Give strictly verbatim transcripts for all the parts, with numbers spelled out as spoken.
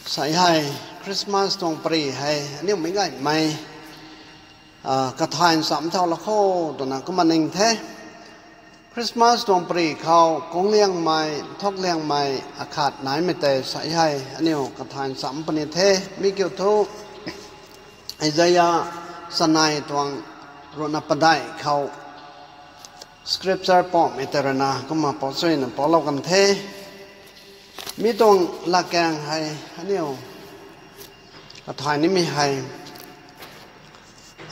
Sei hei, Christmas tuang pary hei aniu meic gaymei kathay nchamc thau lou kho twna kumna ning the. Christmas tuang pary khou kungliangmei, nthakliangmei akhat naimei tei sei hei aniu kathay nchamc puni the. Mi kiu thu Isaia chanei tuang ruhna padeih khou scripture pamei tei ruina kumna pou chuyna poulou kan the. Mi tuang latkaeng hei aniu kathay nimei hei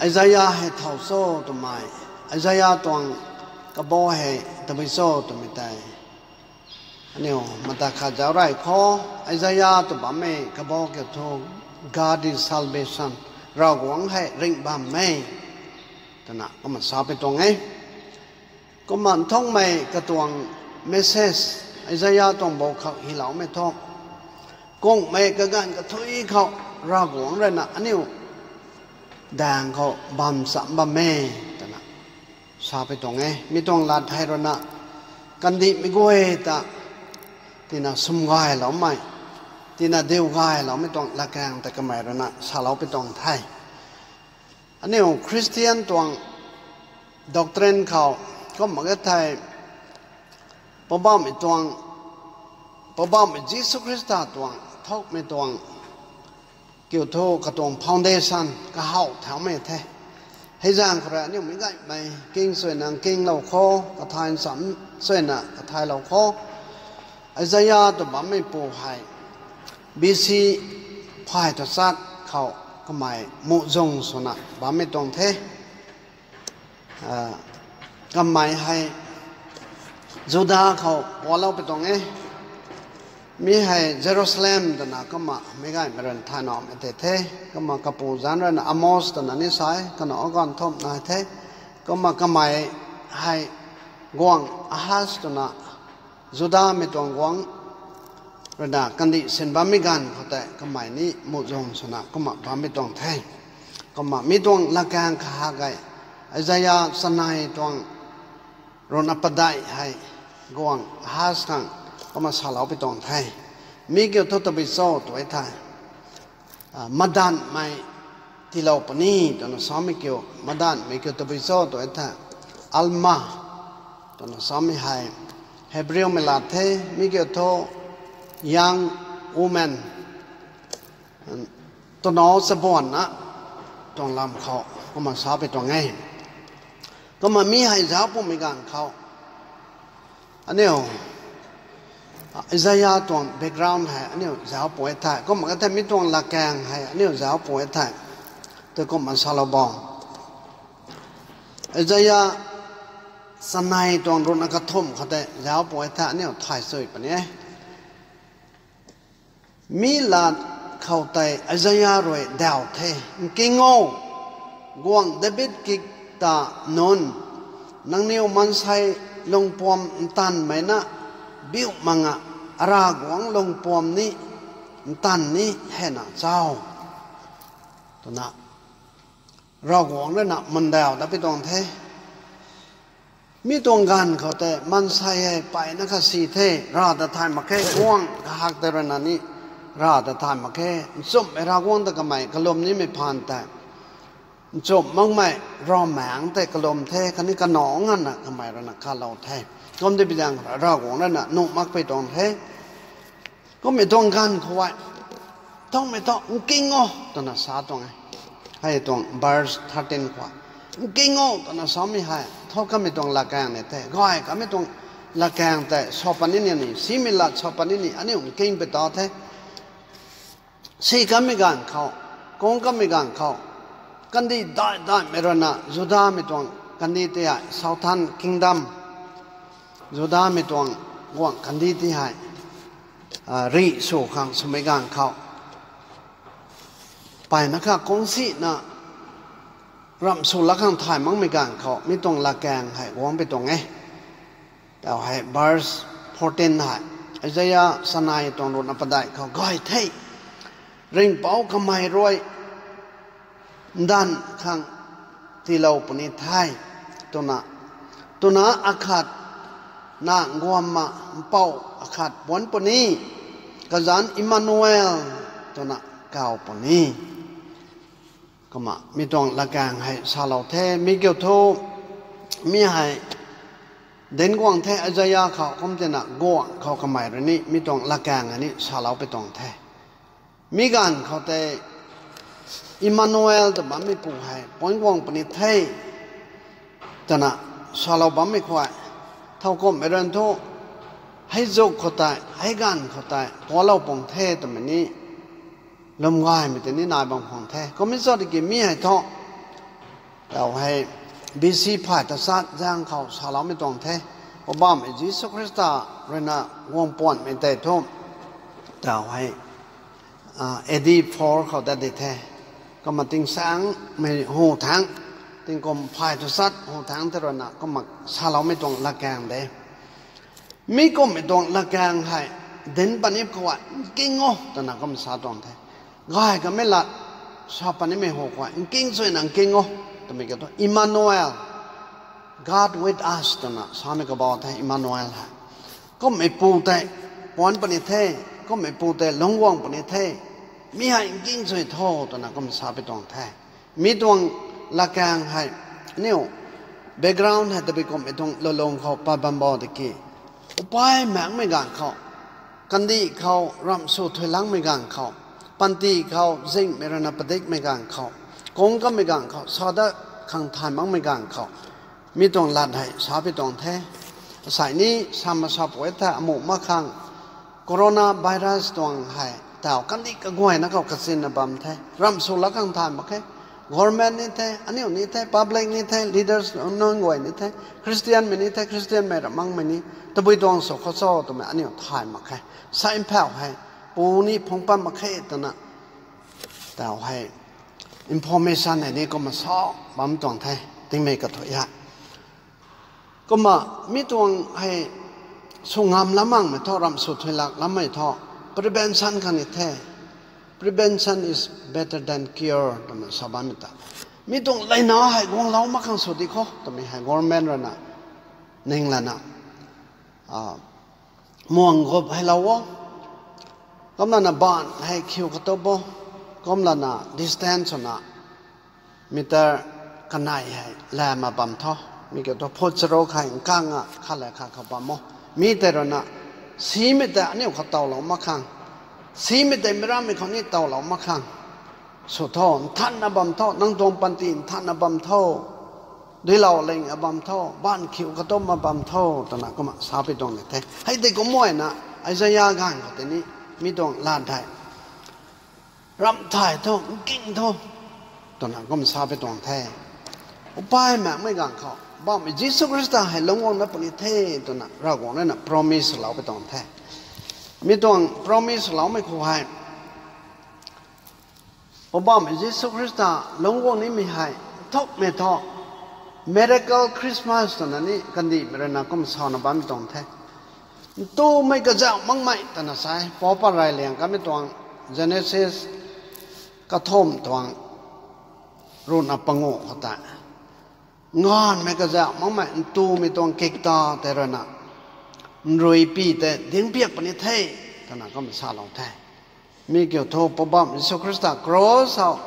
Isaia hei thow cho twmei, Isaia tuang kabau hei tabui cho twmei tei aniu mata khat zauc rey kho. Isaia tw bammei kabau kiu thu God is salvation, Ravguangc hei ringh bammei twna kumna sa pui tuang e. Kumna nthakmei katuang message, Isaia tuang bou khou hyloumei thu, kungmei kaganv kathuic khou Ravguangc ruina aniu daeng khou bam cham bam e twna sa pui tuang e. Mi tuang lat hei ruina kandihmei guay ta tina swm gayloumei, tina diu gayloumei tuang latkaeng ta kamei ruina salou pui tuang the. Aniu Christian tuang doctrine khou kumna ka thei, Poubauhmei tuang, Poubauhmei Jisu Khrista tuang thoumei tuang kiu thu katuang foundation kahaw thaumei the. Hei zaeng khou rui aniu meic gaymei king suina nkinglou kho, kathay nchamc suina kathaylou kho. Isaia tw bammeipu hei B C phay tachat khou kamei muhzwng swna bammei tuang the. Kamei hei Juda khou pualou pui tuang e. Mi hei Jerusalem twna kumna meic gaymei rui thay naumei tei the. Kumna kapu zanc ruina Amos twna ni sa e, kanac ganv thumh nai the. Kumna kamei hei guangc Ahaz twna Judamei tuang guangc ruina kandih sin bammei ganv khou tei kamei ni muhzwng swna kumna bammei tuang the. Kumna mi tuang latkaeng kahak hei Isaia chanei tuang ruhna padeih hei guangc Ahaz khang kumna salou pui tuang the. Mi kiu thu tabui cho tw e thei, madanhmei tiilou puni twna samei kiu, madanhmei kiu tabui cho tw e thei, Alma twna samei hei Hebrewmei lat the. Mi kiu thu young woman, twna chabuanna tuang lam khou kumna sa pui tuang e. Kumna mi hei zauc pumei ganv khou aniu Isaia tuang background hei aniu zauc pui thei, kumna ka thei mi tuang latkaeng hei aniu zauc pui thei, tei kumna salou bo. Isaia chanei tuang ruhna kathumh khou tei zauc pui thei aniu thay sui puni e. Mi lat khou tei Isaia rui daw the, nking o, guangc David kik ta nunc, nangniw maansei lungpuam ntanvmei na biu mak nga, Ravguangc lungpuam ni ntanv ni hena chau twna Ravguangc ruina mundaw dat pui tuang the. Mi tuang ganv khou tei maansei hei mpeyna kasi the, rav ta thay mak khe, guangc kahak tei ruina ni rav ta thay mak khe. Nchumhmei Ravguangc ta kamei kalum nimei phaan tei nchumh makmei ravmaengc tei kalum the, khatni kanac nganvna kamei ruina kalou the. Kum di pi zaeng Ravguangc ruina nuh mak pui tuang the. Kummei tuang ganv khou e, thowmei thu nking o twna sa tuang e. Hei tuang verse thirteen khou nking o twna samei hei thowkamei tuang latkaeng ni the, gay kamei tuang latkaeng tei sa puni ni, simei lat sa puni ni aniu nking pui ta the. Si kamei ganv khou, kung kamei ganv khou, kandih dai daimei ruina Judamei tuang kandih ti hei southern kingdom, Judamei tuang guangc kandih ti hei rih sw khang swmei ganv khou, mpeyna kha kung sina ramh sw lak khang thay makmei ganv khou mi tuang latkaeng hei guang pui tuang e. Tau hei verse fourteen hei, Isaia sanei tuang ruhna padeih khou gay the, Ringhpouc kamei rui ndanv khang tiilou puni the, twna, twna akhat na nguamna mpouh akhat puanc puni, kazanc Emmanuel twna kaw puni. Kumna mi tuang latkaeng hei salou the, mi kiu thu, mi hei dinc guang the, Isaiah khou kum tina guang khou kamei rui ni mi tuang latkaeng hei ni saloupui tuang the. Mi ganv khou tei Emmanuel tw bammeipu hei puanc guang puni the, twna salou bammei khou, thowkumhmei rui thu, hei zuk khou tei, hei ganv khou tei pualou pung the twmei ni lwm gaymei tei ni nai bam khang the. Kum e sa tiki mi hei thu, tau hei B C phay tachat zaeng khou saloumei tuang the. Poubauhmei Jisu Khrista rui na guang puanhmei tei thu, tau hei, a, A D four khou dat di the. Kumna tingsaengmei hu thangc, tingkum phay tachat hu thangc tei rui na kumna saloumei tuang latkaeng de. Mi kumhmei tuang latkaeng hei dinc panip khou, nking o twna kum sa tuang the. Gay kamei lat sa panimei hu khou, nking suina nking o twmei kiu thu Emmanuel, God with us twna samei kabau the Emmanuel hei. Kumhmeipu tei puanc puni the, kumhmeipu tei lungc guang puni the, mi hei nking sui tho twna kum sapui tuang the. Mi tuang latkaeng hei, aniu background hei tabui kumhmei tuang lulung khou pat bam bo tiki, upai maekmei ganv khou, kandih khou ramh sw thuilangmei ganv khou, panty khou zinghmei rui na padikmei ganv khou, kung kamei ganv khou, sa dat khang thay makmei ganv khou, mi tuang lat hei sapui tuang the. Asei ni sam masap e the, amuh mak khang, coronavirus tuang hei tau kandih kaguayna khou kachinna bam the, ramh sw lak khang thay mak khe. Government ni the, aniu ni the, public ni the, leaders nunc guay ni the, Christianmei ni the, Christianmei ramh makmei ni, tabui tuang sw khou cho twmei aniu thay mak khe. Sa mphau hei pu ni phungc pat mak khe twna, tau hei information hei ni kumna sa bam tuang the, tingmei kathuic hei. Kumna mi tuang hei sw ngam lam makmei thu, ramh sw thuilak lammei thu, prevention khang ni the. Prevention is better than cure twna sa bammei ta. Mi tuang leina hei guanglou mak khang sw di khou twmei hei government rui na ning lana, a, muang gup hei lou o. Kumlana baanv hei khiu katu bo. Kumlana distance swna meter kanei hei lam a bam tho. Mi kiu thu phut charuk hei nkang a khat le khat khou bam o. Mi tei rui na simei tei aniu khou towlou mak khang, simei tei meic rammei khou ni towlou mak khang sw tho, nthanna bam tho, nang tuang panty nthanna bam tho, duilou ling a bam tho, baanv khiu katu ma bam tho twna kumna sapui tuang ni the. Hei tei kumna na Isaia ganv khou tei ni mi tuang lat hei ramh thay tho, nking tho twna kumna sapui tuang the. Upai maekmei ganv khou Poubauhmei Jisu Khrista hei lungc guangna puni the twna Ravguangc rui na promise loupui tuang the. Mi tuang promise loumei khou hei Poubauhmei Jisu Khrista lungc guang nimei hei nthukmei thu Miracle Christmas twna ni kandihmei rui na kumna sana bammei tuang the. Ntumei kazauh makmei twna sa e, Poubauhmei rey liang kamei tuang Genesis kathumh tuang ruhna panguh khou tei, nganvmei kazauh makmei ntumei tuang kikta tei rui na nrui pi tei dingpiak puni the twna kumna salou the. Mi kiu thu Poubauhmei Jisu Khrista cross khou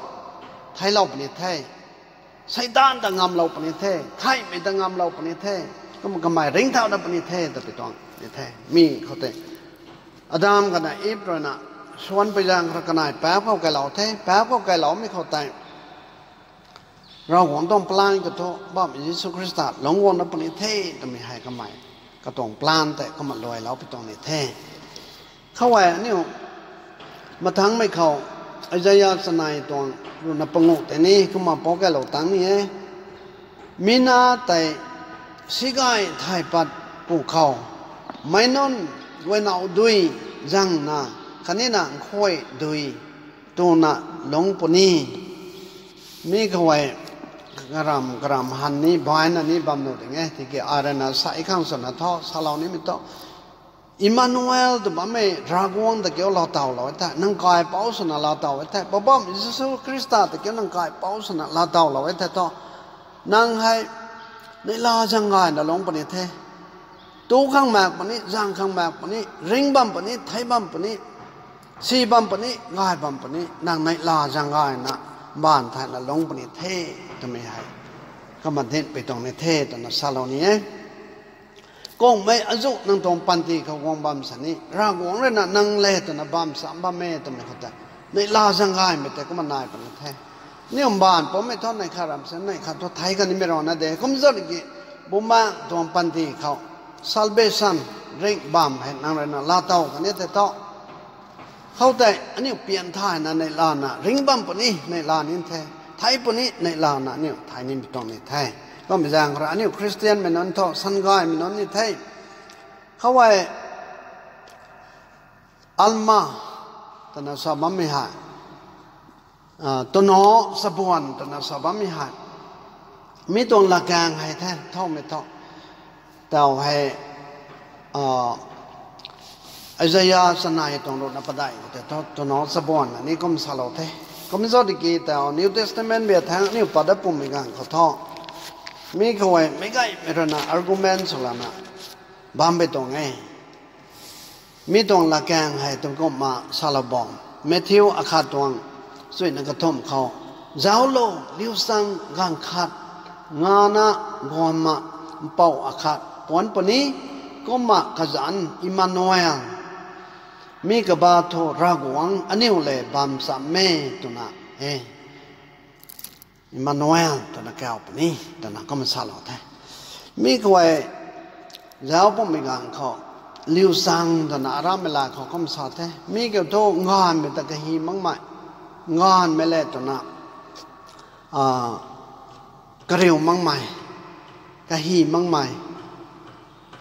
theiclou puni the. Seitaan ta ngamlou puni the, theihmei ta ngamlou puni the, kumna kamei ringcthau dat puni the twpui tuang ni the. Mi khou tei Adam khatni Eve rui na suanpui zaeng khou kanei paap khou kailou the, paap khou kailoumei khou tei Ravguangc tuang plan kathu Poubauhmei Jisu Khrista lungc guangna puni the twmei hei kamei katuang plan tei kumna luailou pui tuang ni the. Khou hei aniu mathangmei khou Isaia chanei tuang ruhna panguh tei ni kumna pou kailou tang ni e. Mi na tei sigay thay pat pu khou, meic nunc guaynauh dui zangna khatni na nkhuay dui tuna lungc puni. Mi khou hei karam karam han ni baina ni bam nuh ding e, tiki ai rui na sa khang swna tho, salou nimei thu Emmanuel tw bammei Ravguangc ta kiu laatowlou e the, nang kaipouc swna laatow e the, Poubauhmei Jisu Khrista ta kiu nang kaipouc swna laatowlou e the thu, nang hei neihla zaeng gayna lungc puni the. Tu khang maek puni, zang khang maek puni, ring bam puni, thei bam puni, Si bam puni, gay bam puni, nang neihla zaeng gayna, mbaanv thayna lungc puni the, twmei hei. Kumna dinhpui tuang ni the, twna salou ni e. Kummei azuh nang tuang panty khou guang bam sini, Ravguangc ruina nang le twna bam sam bam e twmei khou tei, neihla zaeng gaymei tei kumna nai puni the. Aniu mbaanv pumei thu neih khat ram sini, neih khat thu thei kanimei rana de. Kumzat ki, bumaengh tuang panty khou, salvation, ringh bam hei nang ruina laatow kani tei thu. Khoutei, aniu pian thayna neihlana, ringh bam puni neihla ni the, thei puni neihlana aniu thei nimei tuang ni the. Kummei zaeng khou rui aniu Christianmei nunc thu, sangaymei nunc ni the. Khou e, Alma, twna sa bammei hei. Twna chabuan twna sa bammei hei. Mi tuang latkaeng hei the, thaumei thu. Tau hei, Isaiah chanei tuang ruhna padeih khou tei thu, twna chabuan na ni kum salou the. Kumzat ki tau New Testament bia thangc aniu pat dat pumei ganv khou thu. Mi khou e, meic gaymei ruina argument sw lana, bampui tuang e. Mi tuang latkaeng hei tuang kumna salou bam. Matthew akhat tuang, chuina kathumh khou. Zauclo, liusang ganv khat, ngana guangna mpouh akhat puanc puni, kumna kazanc Emmanuel. Mi kaba thu Ravguangc aniu le bam cham e twna e. Emmanuel twna kau puni, twna kumna salou the. Mi khou e, zauc pumei ganv khou, liusang twna aramei la khou kumna sa the. Mi kiu thu nganvmei ta kahi makmei, nganvmei le twna, kariu makmei, kahi makmei,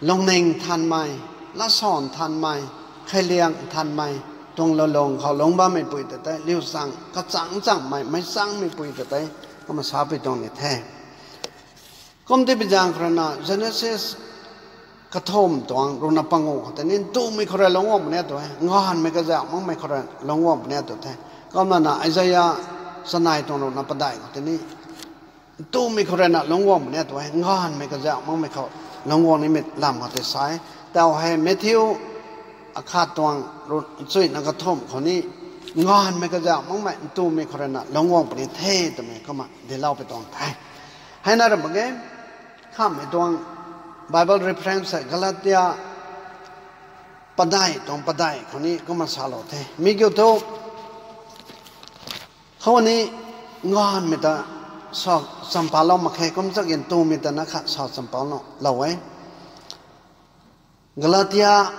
lungning nthanmei, latsan nthanmei, kheiliang nthanmei, tuang lulung khou lungc bammeipui ta tei, liusang, kachang changmei, meic changmeipui ta tei, kumna sapui tuang ni the. Kum tipui zaeng khou ruina, Genesis kathumh tuang ruhna panguh khou tei ni, ntumei khou rui lungc guang puni tu e, nganvmei kazauh makmei khou rui lungc guang puni tu the. Kumna na Isaiah chanei tuang ruhna padeih khou tei ni, ntumei khou ruina lungc guang puni tu e, nganvmei kazauh makmei khou lungc guang nimei lam khou tei sa e. Tau hei Matthew akhat tuang ru-, chuina kathumh khou ni, nganvmei kazauh makmei ntumei khou ruina lungc guang puni the twmei kumna dinclou pui tuang the. Heina ram mak ge, khammei tuang Bible reference hei Galatia padeih tuang padeih khou ni kumna salou the. Mi kiu thu, khou ni nganvmei ta sa champalou mak khe, kumzat ki ntumei ta na khat sa champalou lou e. Galatia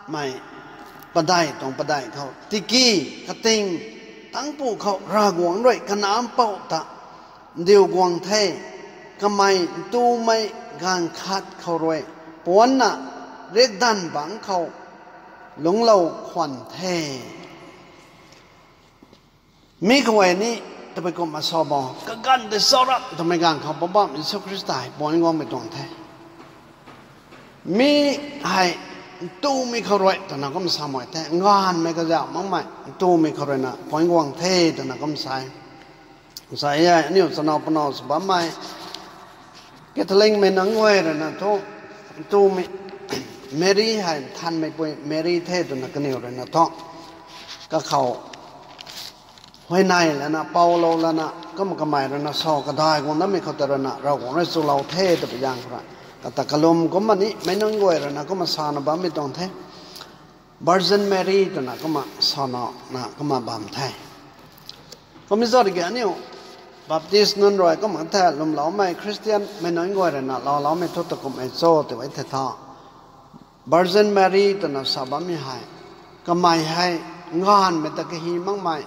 mei padeih tuang padeih khou. Tiki, kating, tangpu khou Ravguangc rui kanac mpouh ta ndiu guang the, kamei ntumei ganv khat khou rui puanna riakdanv bangc khou lungclou khwan the. Mi khou e ni, tabui kumna sa bo, kaganv tei charap twmei ganv khou Poubauhmei Jisu Khrista hei puanc guangmei tuang the. Mi hei ntumei khou rui twna kumna sa mak the, nganvmei kazauh makmei ntumei khou ruina puanc guang the twna kumna sa e. Sa e, aniu chana pano sw bammei Catholicmei nunc guay ruina thu, ntumei Mary hei nthanmeipui Mary the twna kaniw ruina thu, kakhou huayney lana, poulou lana, kumna kamei ruina sa kadai guang namei khou tei ruina Ravguangc rui chulou the twpui zaeng khou rui, kata kalum kumna ni meic nunc guay ruina kumna sana bammei tuang the. Virgin Mary twna kumna sana na kumna bam the. Kumzat ki aniu Baptist nunc rui kumna the, lwmloumei Christianmei nunc guay ruina louloumei thu ta kum e cho tw e the tha. Virgin Mary twna sa bammei hei, kamei hei nganvmei ta kahi makmei,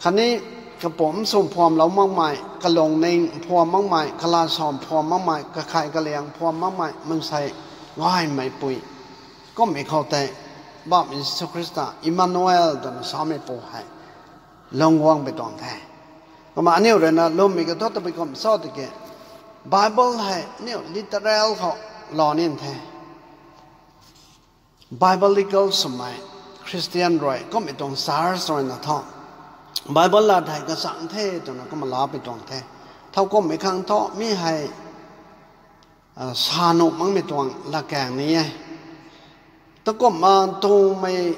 khatni kapumc sw mphuamlou makmei, kalungning mphuam makmei, kala sa mphuam makmei, kakhei kaliang mphuam makmei, mansei gaymeipui. Kummei khou tei, Poubauhmei Jisu Khrista, Emmanuel twna sameipu hei lungc guang pui tuang the. Kumna aniu ruina lwmmei kathu tabui kum cho tiki, Bible hei aniu literal khou lou nin the. Biblical swmei Christian rui, kummei tuang church ruina thu, Bible lat hei kachang the twna kumna lapui tuang the. Thowkumhmei khang thu mi hei sa nuh makmei tuang latkaeng ni e. Takumna ntumei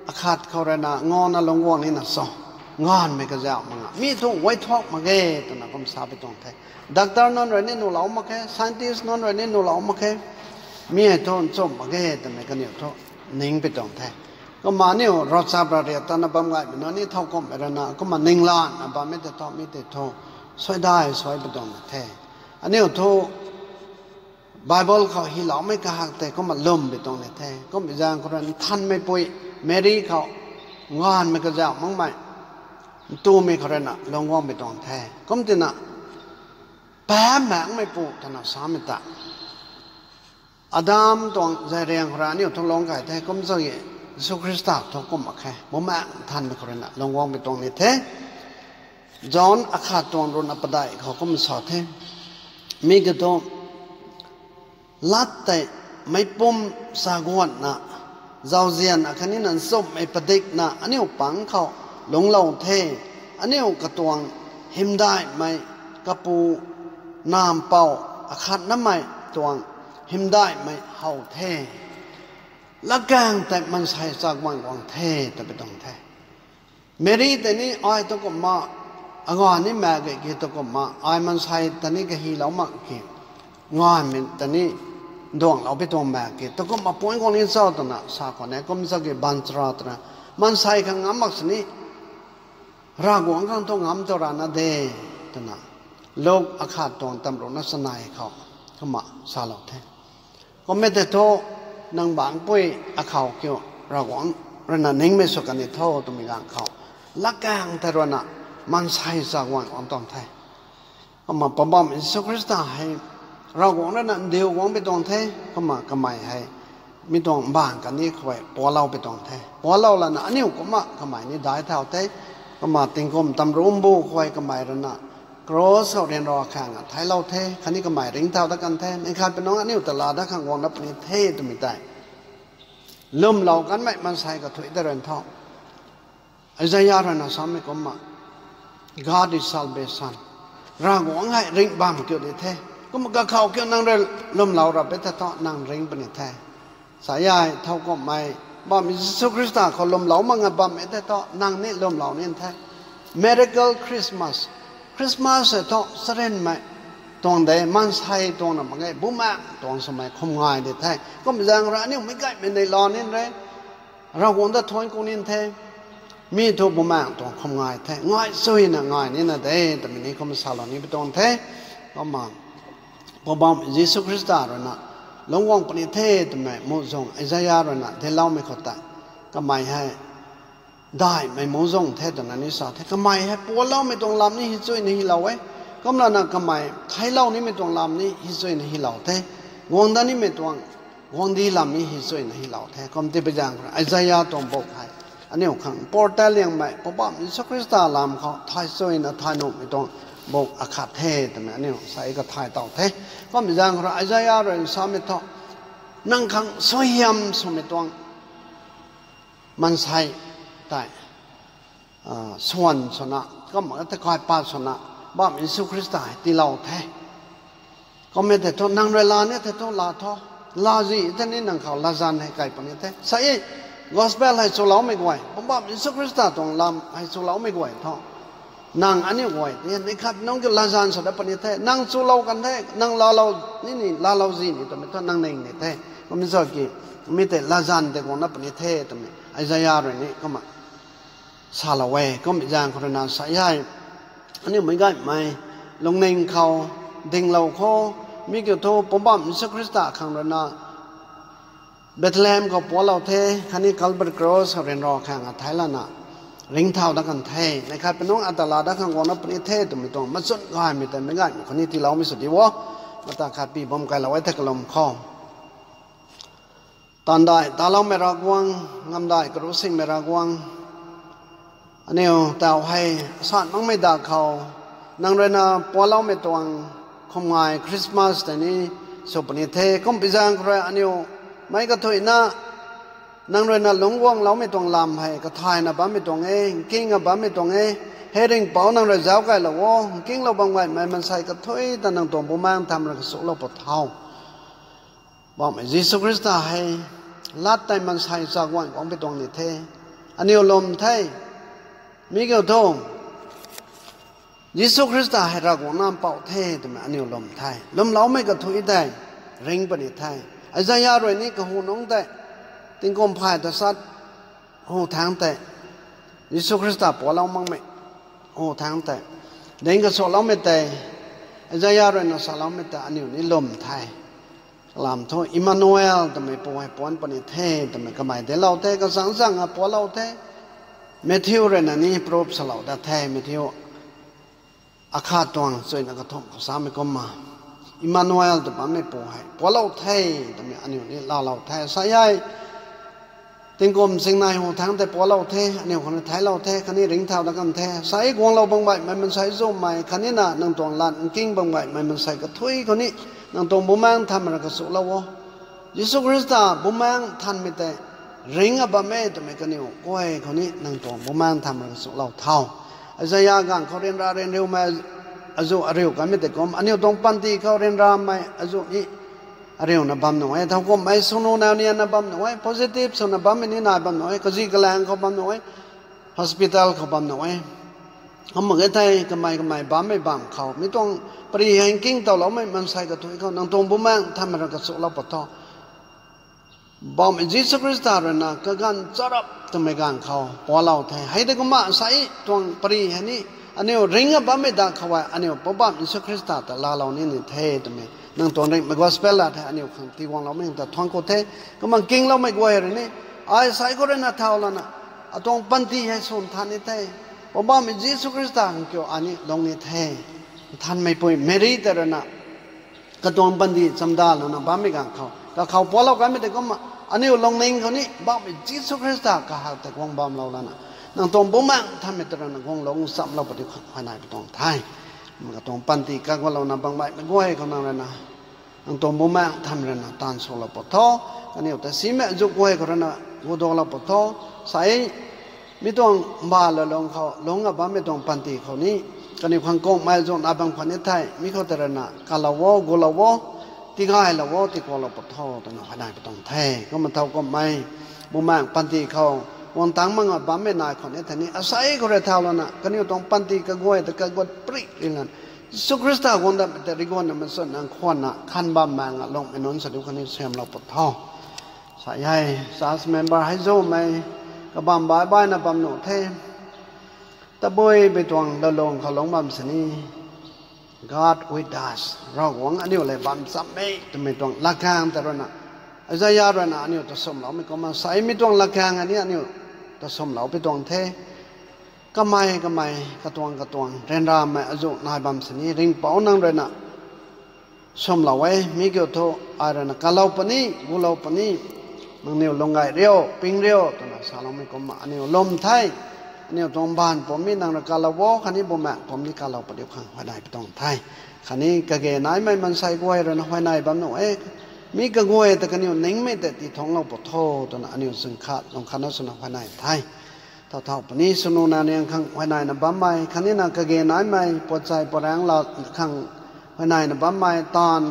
akhat khou rui na ngana lungc guang nina cho, nganvmei kazauh mak nga, mi thu guay thuak mak ge twna kum sa pi tuang the. Doctor nunc rui ni nuhlou mak khe, scientist nunc rui ni nuhlou mak khe, mi hei thu nchumh mak ge twmei kaniw thu ning pi tuang the. Kumna aniu ravchap rariat tana bam gaymei nunc ni thow kumhmei rui na kumna ninglanna bammei tei thu, mi tei thu suaidai suai pi tuang the. Aniu thu Bible khou hyloumei kahak tei kumna lwm pi tuang ni the. Kummei zaeng khou rui nthanmei pui Meri khou nganvmei kazauh makmei ntumei khou rui na lungc guang pi tuang the. Kum tina, paap maengmei pu twna samei ta, Adam tuang zariang khou rui aniu thu lungc kay the. Kum zagi Jisu Khrista thu kum mak khe, Bumaengh Nthanmei khou rui na lungc guang pi tuang ni the. John akhat tuang ruhna padeih khou kum sa the. Mi kiu thu, lat tei meicpumc chaguanna, zauzian akhatni na nchumhmei padikna aniu pang khou lungclou the. Aniu katuang hymdaihmei Kapu Nac Mpouh akhatnamei tuang hymdaihmei how the. Latkaeng tei maansei chaguan guang the, ta pi tuang the. Meri tei ni ai tu kumna, aganv ni mak ge ki tu kumna, ai maansei ta ni kahylou mak ki, nganvmei ta ni nduanglou pi tuang mak ki, tu kumna point guang ni cho twna sa khwan e. Kum zagi baanchara twna, maansei khang ngam mak sini, Ravguangc khang thu ngam tu rana de, twna Luk akhat tuang tamruhna chanei khou kumna salou the. Kummei tei thu, nang bangcpui akhou kiu Ravguangc rui na ningmei sw kan ni tho twmei ganv khou, latkaeng tei rui na maansei chaguan guang tuang the. Kumna Poubauhmei Jisu Khrista hei Ravguangc rui na ndiu guang pi tuang the. Kumna kamei hei mi tuang mbaanv kandih khou pualou pi tuang the. Pualou lana aniu kumna kamei ni daic thau the. Kumna tingkum tamruhc mbu khou kamei rui na cross khou ryanra khang a theiclou the, khatni kamei ringcthau dat kan the. Neih khat pi nungc aniu ta laa dat khang guang dat puni the twmei tei, lwmlou kanmei maansei kathuic tei rui tho. Isaia rui na samei kumna, God is salvation. Ravguangc hei ringh bam kiu di the. Kumna kakhou kiu nang rui lwmlou rap e the thu nang ringc puni the. Sa e, thow kumhmei, Poubauhmei Jisu Khrista khou lwmlou mak nga bam e the thu nang ni lwmlou ni the. Miracle Christmas. Christmas e thu charynmei tuang de, maansei tuang na mak ge, Bumaengh tuang swmei khum ngai di the. Kum zaeng rui aniu meic gaymei neihla ni re, Ravguangc ta thuanc ku ni the. Mi thu Bumaengh tuang khum ngai the, ngai suina ngai nina de twmei ni kum salou ni pi tuang the. Kumna Poubauhmei Jisu Khrista rui na lungc guang puni the twmei muhzwng Isaia rui na dincloumei khou tei, kamei hei daihmei muhzwng the twna ni sa the. Kamei hei pualoumei tuang lam ni hi chuina hylou e. Kumlana kamei theiclou nimei tuang lam ni hi chuina hylou the. Guang dat nimei tuang guangcdic lam ni hi chuina hylou the. Kum ti pi zaeng khou Isaia tuang book hei aniu khang portal liangmei Poubauhmei Jisu Khrista lam khou thay chuina thay nuhmei tuang book akhat the twmei aniu sa e kathay tow the. Kum pi zaeng khou Isaia rui samei thu, nang khang suaihiam swmei tuang maansei tei swan swna, kumna tei kaipat swna, Poubauhmei Jisu Khrista hei tiilou the. Kummei tei thu nang rui laa ni the thu laa tho. Laa zi the ni nang khou latzan hei kai puni the. Sa e, gospel hei chuloumei guay, Poubauhmei Jisu Khrista tuang lam hei chuloumei guay thu, nang aniu guay tei neih khat nungc kiu latzan sa dat puni the. Nang chulou kan the, nang laalou ni ni laalou zi ni twmei thu nang ning ni the. Kummei zaki, mi tei latzan tei guang dat puni the twmei Isaia rui ni kumna salou e. Kum pi zaeng khou rui na sa e, aniu meic gaymei lungning khou dinglou khou, mi kiu thu Poubauhmei Jisu Khrista khang rui na Bethlehem khou pualou the, khatni Calvary Cross khou ryanra khang a theic lana ringcthau dat kan the. Neih khat pi nungc ata laa dat khang guang dat puni the twmei tuang machun gaymei tei meic gaymei khou ni tiiloumei sw di o. Mata khat pi bam kailou e the kalum khou. Taanvdaih taloumei Ravguangc, ngamvdaih karuhsingmei Ravguangc, aniu taw hei asan makmei da khou nang rui na pualoumei tuang khum ngai Christmas tei ni sw puni the. Kum pi zaeng khou rui aniu meic kathuicna nang rui na lungc guangloumei tuang lam hei kathayna bammei tuang e, nkingna bammei tuang e. Hei Ringhpouc, nang rui zauc kailou o, nkinglou bam gaymei maansei kathuic ta nang tuang Bumaengh Nthanmei rui kasuklou pw thau. Poubauhmei Jisu Khrista hei lat tei maansei chaguan guang pi tuang ni the. Aniu lwm the. Mi kiu thu, Jisu Khrista hei Ravguangc Nac Mpouh the twmei aniu lwm the. Lwmloumei kathuic tei ring puni the. Isaia rui ni kahu nungc tei, tingkum phay ta sat hu thangc tei, Jisu Khrista puaclou makmei hu thangc tei, dinc kasuakloumei tei, Isaia rui na saloumei tei aniu ni lwm the. Kalam thu Emmanuel twmei pu hei puanc puni the twmei kamei dinclou the, kachangc zang a puaclou the. Matthew rui na ni proof salou dat the, Matthew akhat tuang chuina kathumh khou samei kumna, Emmanuel tw bammei pu hei puaclou the twmei aniu ni laalou the. Sa e, tingkum singnei hu thangc tei puaclou the, aniu khou ni theiclou the, khatni ringcthau dat kan the. Sa e, guanglou bam baihmei maansei zumei khatni na nang tuang lat nking bam baihmei maansei kathuic khou ni nang tuang Bumaengh Nthanmei rui kachuklou o. Jisu Khrista Bumaengh Nthanmei tei ringc a bam e twmei kaniw guay khou ni nang tuang Bumaengh Nthanmei rui kachuklou tho. Isaia ganv khou ryanra ryanriumei azuh ariu kanmei tei kum, aniu tuang panty khou ryanramei azuh ni ariuna bam nuh e, thowkumhmei swnu nau nianna bam nuh e, positive swna bammei ni nai bam nuh e, kazi kalaeng khou bam nuh e, hospital khou bam nuh e. Kum mak ge thei kamei kamei bammei bam khou mi tuang pary hei nkingtowloumei maansei kathuic khou nang tuang Bumaengh Nthanmei rui kachuklou pat tho. Poubauhmei Jisu Khrista rui na kaganv charap twmei ganv khou puaclou the. Hei tei kumna sa e, tuang pary hei ni aniu ringc a bammei dat khou e aniu Poubauhmei Jisu Khrista ta laalou ni ni the twmei nang tuang ringhmei gospel lat hei aniu khang tiiguangloumei ta thuanc khou the. Kumna nkingloumei guay rui ni, ai sa e khou rui na thau lana, atuang panty hei swn than ni the. Poubauhmei Jisu Khrista khang kiu ai ni lung ni the. Nthanmeipui Meri tei rui na katuang panty chamdalouna bammei ganv khou, kakhou puaclou kanmei tei kumna, aniu lungning khou ni Poubauhmei Jisu Khrista kahak tei guang bamlou lana, nang tuang Bumaengh Nthanmei tei rui na guanglou chamlou pat diu khang huayney pui tuang the. Katuang panty kagualouna bam baihmei guay khou nang rui na, nang tuang Bumaengh Nthanmei rui na taanv swlou pat tho. Kaniw ta simei azuh guay khou rui na guadalou pat tho. Sa e, mi tuang mba lalung khou lungc a bammei tuang panty khou ni, kaniw khang kummei azuh nai bam khwan ni thei, mi khou tei rui na kalou o, gulou o, tigaylou o, tikuaklou pat tho twna huayney pui tuang the. Kumna thowkumhmei Bumaengh panty khou guang tangc mak a bammei nai khwan ni thei ni, asei khou rui thau lana kaniw tuang panty kaguay ta kaguat prik ri lana, Jisu Khrista guang datmei tei riguanna machunna nkhwanna khan bam mak a lungmei nunc sa diu khang ni siamlou pat tho. Sa e, church member hei zumei, kabam baih baihna bam nuh the. Tabui pui tuang lalung khou lungc bam sini, God with us, Ravguangc aniu lev bam cham e twmei tuang latkaeng tei rui na, Isaia rui na aniu ta swmloumei kumna, sa e, mi tuang latkaeng hei ni aniu ta swmlou pui tuang the. Kamei kamei katuang katuang ryanramei azuh nai bam sini Ringhpouc nang rui na swmlou e. Mi kiu thu, ai rui na kalou puni, gulou puni, nangniw lung gay riu, ping riu twna saloumei kumna aniu lwm the. Aniu tuang mbaanv pumc ni nang rui kalou o, khatni Bumaengh pumc ni kalou pat diu khang huayney pui tuang the. Khatni kage naimei maansei guay rui na huayney bam nuh e. Mi kaguay ta kaniw ningmei tei tii thungclou pat tho twna aniu chwn khat lung khatna swna huayney the. Thau thau puni swnu nau niang khang huayneyna bammei, khatni na kage naimei puatchai puraengc la khang huayneyna bammei, taanv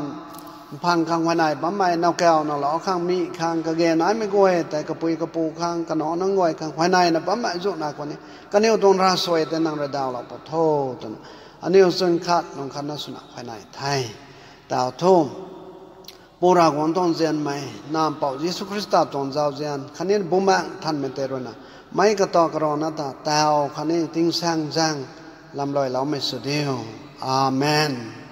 mphang khang huayney bammei, nowkaw nowlou khang, mi khang, kage naimei guay tei kapui kapu khang, kanac nunc guay khang huayneyna bammei azuh nai khwan ni, kaniw tuang ravsuai tei nang rui dawlou pat tho twna aniu chwn khat lung khatna swna huayney the. Tau thu, Pu Ravguangc tuang nzianmei, Nac Mpouh Jisu Khrista tuang zauzian, khatni Bumaengh Nthanmei tei rui na, meic kata karana ta tau khatni tingsaengzaeng lamluailoumei sw diu. Amen.